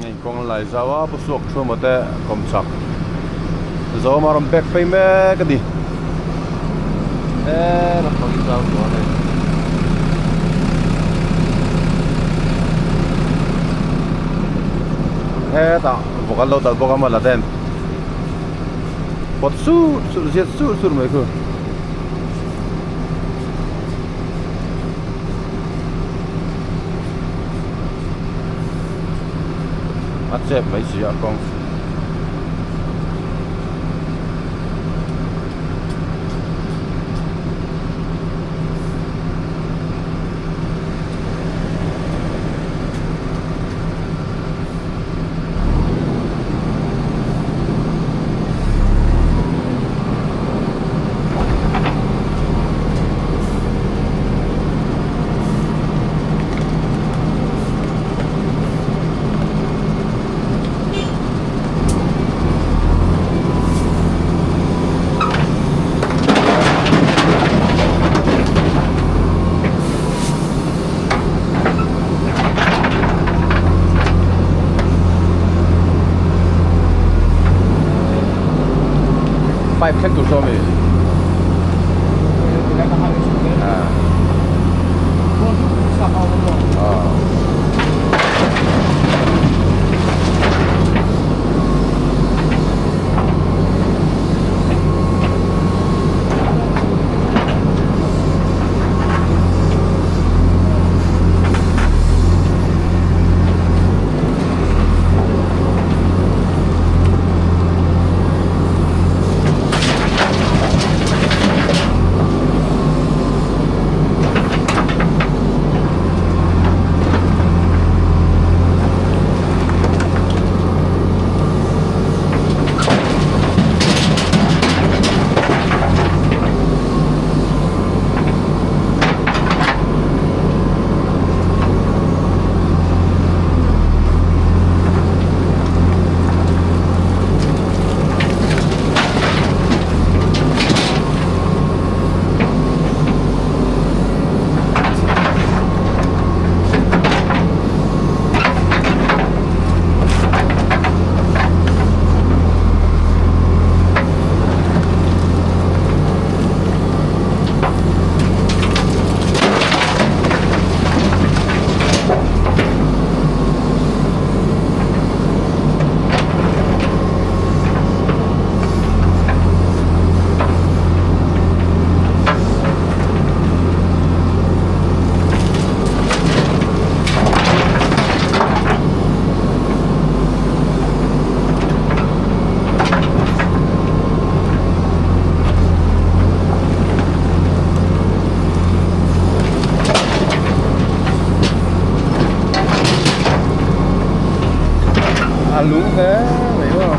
Hei kawng lai zau a pu suak thu maw te kawmchhak zawm a rawn back phei mek a ni he lampang hi zau tawh a hei. Hetah vawk an lo talh bawk a maw la ten pawt sur sur ziat sur sur mai khu. A chep mai si a kawng. Pipe thleng tur saw mi A lung hle mai maw.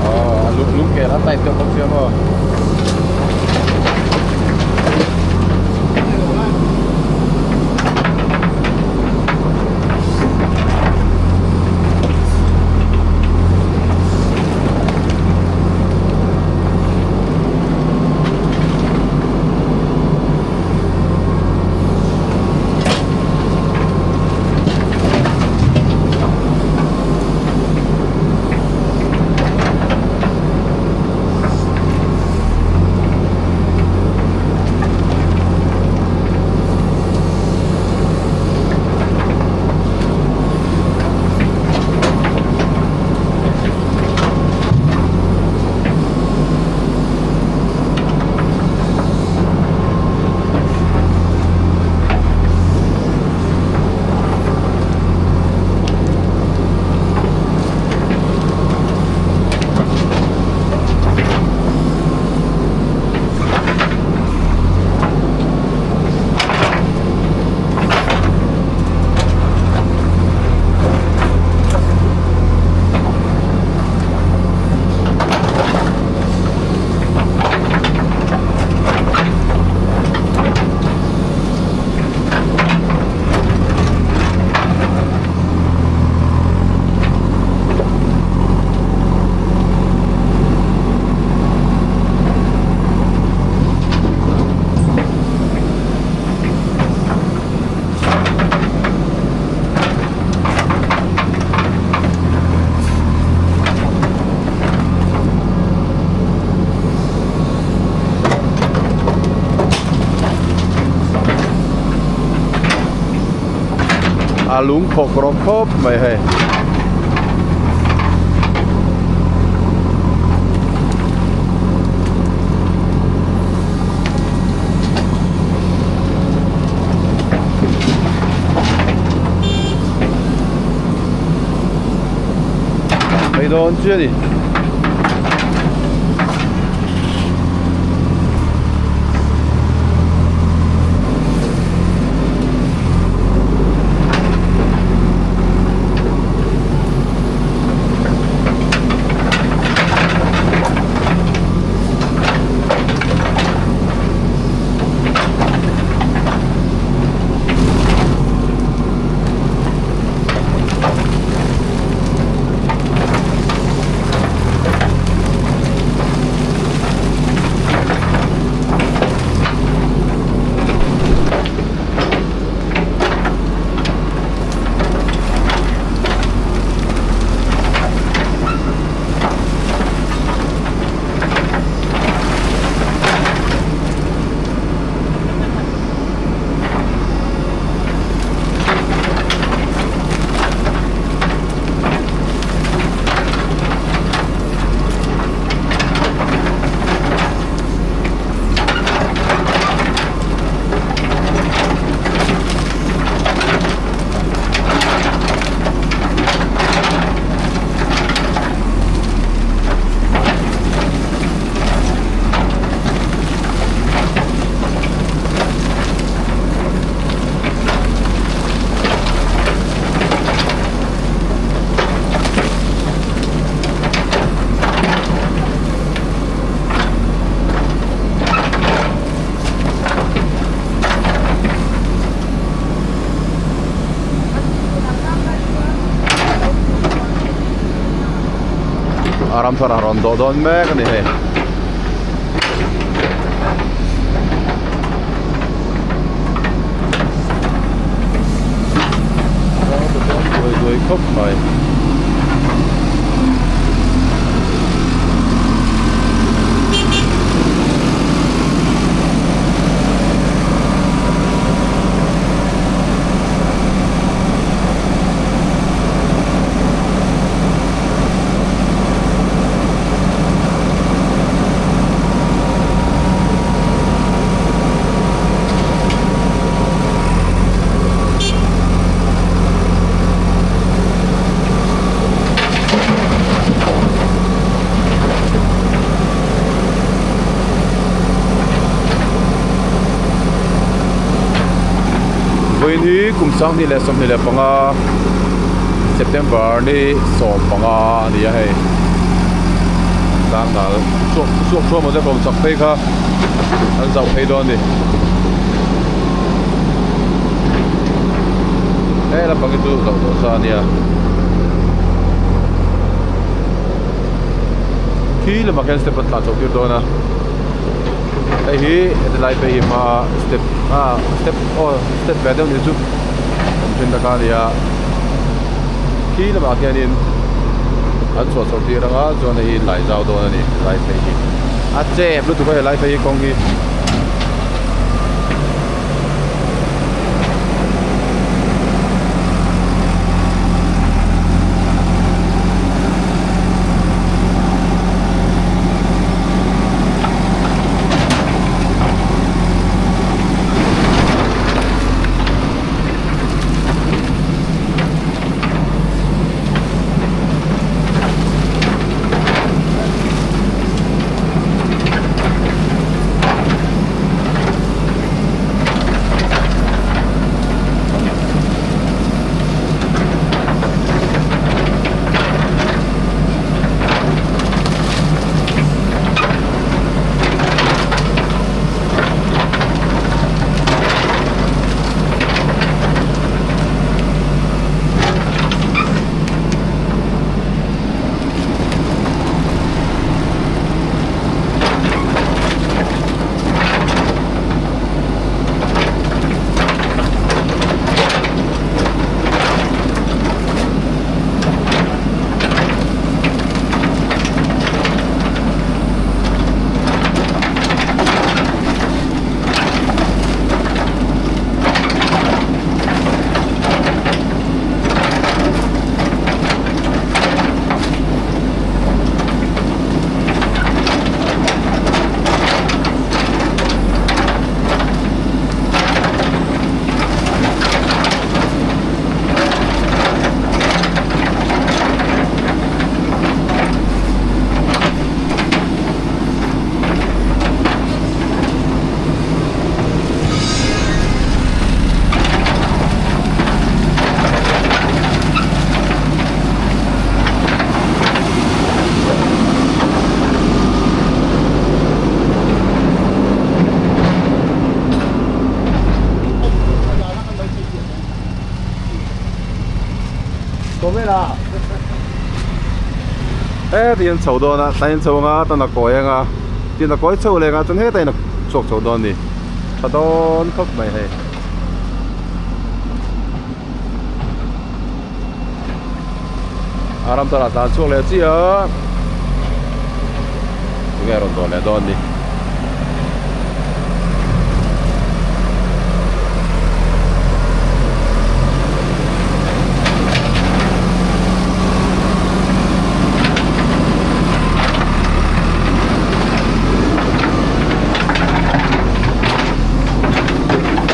Aw a lung lung kel a tight deuh bawk sia maw. A lung khawk rawk khawp mai hei. Phei dawn chiah a ni. A ram thar a rawn dawh dawn mek a ni hei. Duai duai khawp mai. Vawiin hi kum 2025 September ni 15 a ni a hei tlangnal chhuak chhuak thuam awm te kawm chak phei kha an zauh phei dawn a ni he lampang hi chu zauh tawh sa a nia khi lamah khian step an tlan chhoh tir dawn a hei hi heti lai phei hi hma step ah step aw step ve deuh ni chu awm thin ta kha a ni a khi lamah khianin an chhuah chhoh tir ang a chuan hei hi lai zau dawn a ni lai phei hi a chep lutuk a he lai phei hi kawng hi. Heti hian chho dawn a tlai in chho anga tan a kawi anga tin a kawi chho leh anga chuan hetah in a chhuak chho dawn a ni tha dawn khawp mai hei. A ram tawrah tlan chhuak leh chiah a tunge a rawn dawh leh dawn ni.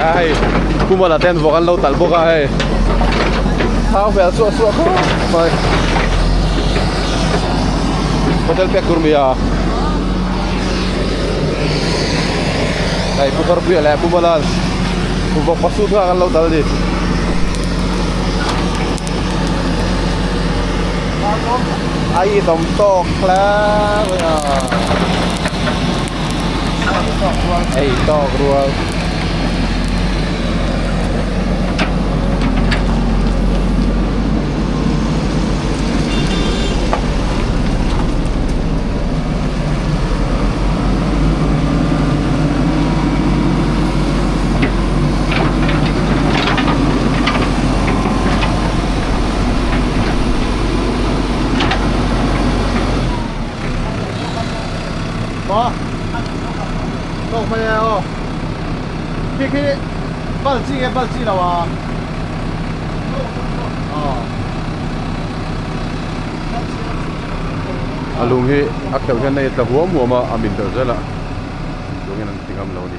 A hei Kumala ten vawk an lo talh bawk a hei thau hmel suah suah khawp mai hotel pek tur mi a hei pu Thorpuia leh pu Malan vawk pasut nghak an lo tal a ni. A itawm tawk hle mai a ei tawk rual. A lung hi a kheuh hian a tla huam huam a a min belh zel a tungin an ti ngam lo a ni.